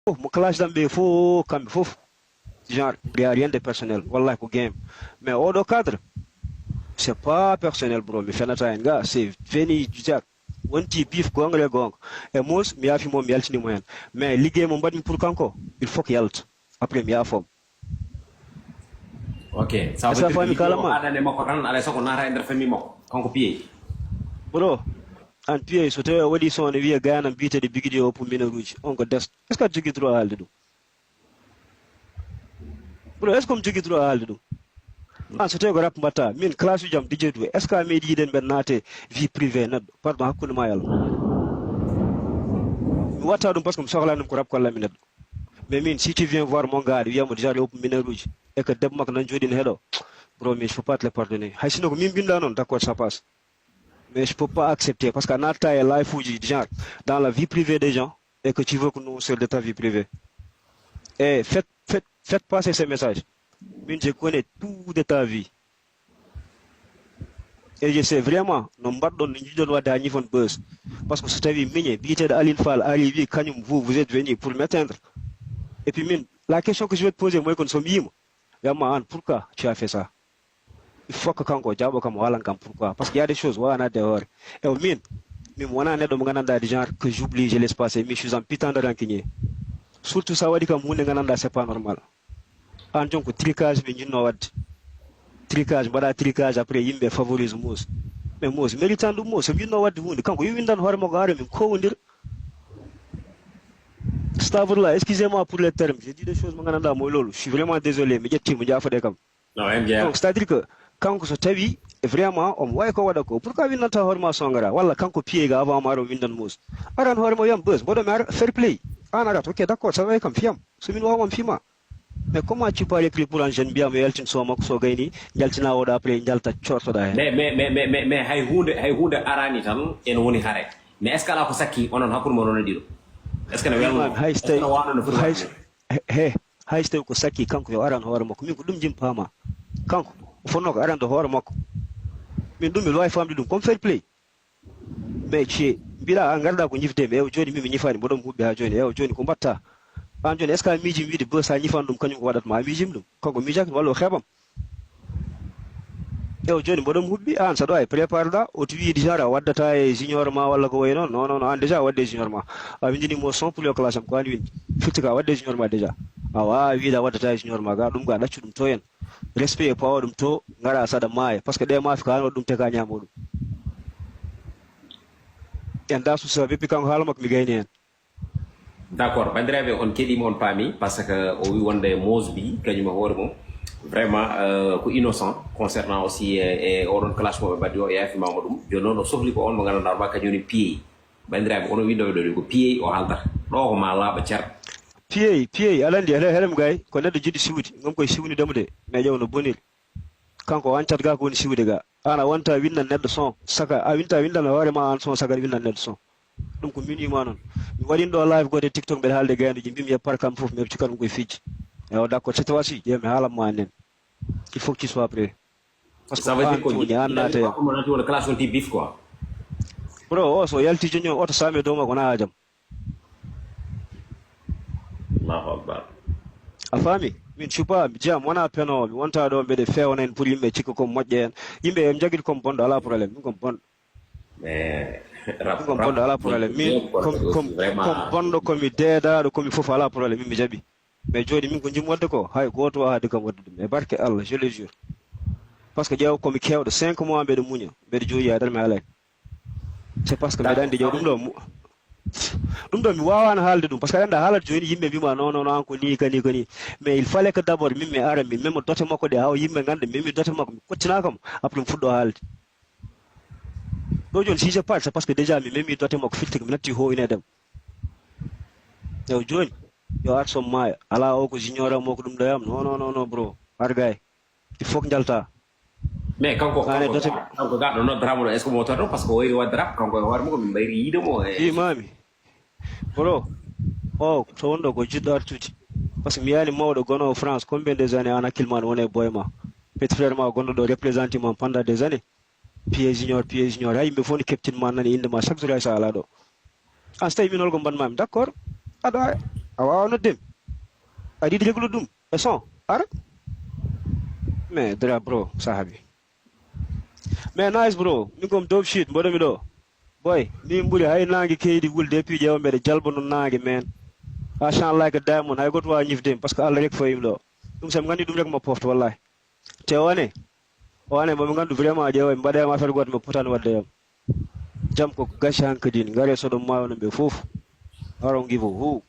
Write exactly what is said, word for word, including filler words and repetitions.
fof mo clash ɗam ɓe fof kamɓe fof genre il y a rien de personnel wallahi ko game mais oɗo cadre c'est pas personnel bro mi fenata en ga c'est veni du diak wonti bif gonga le gonga e mos mi yafi mo mi yaltini mo hen mais liggey mo mbaɗmi pour kanko il faut que yalta après mi yafom ok ça Est-ce que a faami kala ma? Aɗane makko tan alay sago naata e nder famille makko kanko piyey bro an piyey so tawi a waɗi son ne wiya gayanam biyeteɗe bigidi o pour mineruji on ko des est ce que a jogui droit haalde ɗum bro est ce que omo jogui droit haalde ɗum an so tawi ko rap mbatta min classe uji am dijjey du est ce que a meeɗi yiɗen mbeɗa naate vie privée neɗɗo pardon hakkude ma e allah mi watta ɗum par ce que mi sohlani ɗum ko rap kollami neɗɗo mais min si tu viens voir mon gars aɗa wiyamo déjà yo oppu mineruji e que debbo makko nan jooɗino heɗo bro min je peux pas te le pardonner hay sinno ko min mbinda noon d' accord ça passe mais je peux pas accepter parce que a natta e life uji genre dans la vie privée des gens et que tu veux que nous on sorte de ta vie privée et faites, faites, faites passer ces messages min je connais tout de ta vie et je sais vraiment no mbaɗɗon no jiɗon wadde ha ñifon buzz par ce que so tawi miñe biyeteɗo Aline Fall ari wi kañum vous vous êtes venu pour m'atteindre et puis min la question que je vais te poser moy kon somi yima wiyamma an pourquoi tu as fait ça il faut que kanko o jaabo kam o haalan kam pourquoi parce que y a des choses wawa nadde e hoore ew min min wona neɗɗo mo gandanɗa de genre que j'oublie je laisse passer mi suis un putain de rancunier surtout sa waɗi kam hunde gandanɗa c'est pas normal an jon ko tricage ɓe jinno wadde tricage mbaɗa tricage après yimɓe favorise mos mais mos méritan ɗum mos somi jinno wadde hunde kanko yo windan hoore makko ara min kowodir Stavrla, excusez-moi pour les termes. J'ai dit des choses, je suis vraiment désolé, mais je suis Donc, c'est-à-dire que quand on se tawi, vraiment, on voit qu'on va d'accord. Pourquoi on n'a pas vraiment son gars Voilà, quand on pied avant Maro Windan Mos. Aran Hormo Yam Buzz, Bodo Mer, fair play. Ah, non, ok, d'accord, ça va comme fiam. C'est une voix fima. Mais comment tu peux écrire pour un jeune bien, mais elle tient son mok, son gaini, elle tient à Oda après, elle t'a tchor, ça d'ailleurs. mais mais mais mais mais mais hay hunde hay hunde arani tan ene woni hare mais est ce que ala ko sakki onon hakkude mon onon ɗiɗo est ce que ne welno Hay est ce que ne wano no foti hay wonde? He, hay so tawi ko sakki kanko yo aran hoore makko min ko ɗum jim paama kanko o fotno ko arande hoore makko min ɗum mi lowi famde ɗum comme fair play mais ci mbiɗa a garɗa ko ñifde mi ewa joni min mi ñifani mboɗon huɓɓi ha joni ewa joni ko mbatta an joni est ce que a miijim wiide bo sa ñifani ɗum kañum ko waɗatma a miijim ɗum kanko miijaki walla o heɓam ewa joni mboɗon huɓɓi an saɗo ay préparé ɗa o to wiide genre a waddata e junior ma walla ko wayi noon non non an déjà a wadde e junior ma a windinimo cent pour yo classe am ko an windi firti ka wadde e junior ma déjà awa a wiide a waddata e junior ma ga ɗum ga ɗaccu ɗum to en respect e pawa ɗum to gara saɗa maaya par ce que ɗe maafi ko an waɗi ɗum te ka ñamo ɗum en da susa beppi kanko haala makko mi gayni hen D'accord, bandiraɓe on keɗima on paami par ce que o wi wonde mosbi kañum e hoore mum vraiment euh, ko innocent concernant aussi e e oɗon classe moɓe mbaɗi o e yafimama ɗum joni noon o sohli ko on mo gandanɗa ma kañum woni piyey bandiraɓe onon windoɓe ɗo ɗi ko piyey o haaldata ɗo ko ma laaɓa cer piyey piyey aɗa andi heɗem gay ko neɗɗo jiɗi siwdi gom koye siwnidemo de mais ƴeew no boniri kanko o ancat ga ko woni siwde ga an a wonta windan neɗɗo son saka a winta windan hoore ma an son saka windan neɗɗo son ɗum ko min wima noon mi waɗin ɗo live goto e tiktok mbeɗa haalde gaynuji mbimi e par kam foof mi heɓti kanum koye fijji ewa d' accord cette fois ci ƴeew mi haalan ma annen il faut que tu sois prêt parce que ça veut dire an ko toni an naate mo nati wona classe on ti bif quoi bro o so yalti joni o oto same dow makko na hajam allahu akbar a faami min cupa mi jiyam wona penowo mi wonta ɗo mbeɗe fewna en pour yimɓe cikka comme moƴƴa en yimɓe em jagguit comme bonɗo ala problème min comme bonɗo mais rap min comme bonɗo ala problème min comme comme comme bonɗo komi deedaɗo komi foof ala problème min mi jaɓi mais joni min ko jim wadde ko hay goto wawa haade kam wadde ɗum e barke allah je le jure par ce que ƴeew komi kewɗo cinq mois mbeɗa muña mbeɗa jooyi ha darmi haalani c'est parce que mbeɗa andi ƴeew ɗum ɗo mu- ɗum ɗo mi wawano haalde ɗum par ce que aɗa anda haalat joni yimɓe mbima non non an ko ni kani kani mais il fallait que d' abord min mi ara min mema dote makko ɗe haw yimɓe ganda memi dote makko mi kottina kam après mi fuɗɗo haalde ɗo joni si je parle c'est parce que déjà mi memi dote makko firti ko mi natti ho ina dem ew joni yo ar som maayo ala o ko junior am o ko ɗum ɗo yam non non non non bro ar gay il faut que jalta mais kanko Ane kanko dote- kanko ga ɗo noddarama ɗo est ce que mo tawata ɗo par ce que o wayri wadde rap kanko e hoore makko min mbayri yiide mo e imami bro o to wonɗo ko jiɗɗo artude par ce que mi yani mawɗo gono france combien des années an hakkille ma ne wona e boye ma petit frère ma gonɗo ɗo représenté ma pendant des années pied junior pied junior hay yimɓe fof ne keptin ma nani inde ma chaque jour hay sa ala ɗo an so tawi min holko mbanmami d' accord aɗa A wawa noddem. Aɗa yiɗi reglude ɗum e son? Ara. Mais dra bro, sahabi. Mais nice bro, min kom dope shit, mboɗo mi ɗo. Boy, min ɓuri hay nangue keydi wulde e piiji o mbeɗa jalba no nangue men. A chan like a diamond, hay goto wawa ñifdem parce que Allah rek foyim ɗo. Ɗum sam gandi ɗum rek mo pofto wallahi. Te one, one momi gandu vraiment ƴeewa mbaɗa yam affaire goto mo potani wadde yam. Jam ko gaci hankadin, ngare soɗo mayo no ɓe fof. Aron givo hu.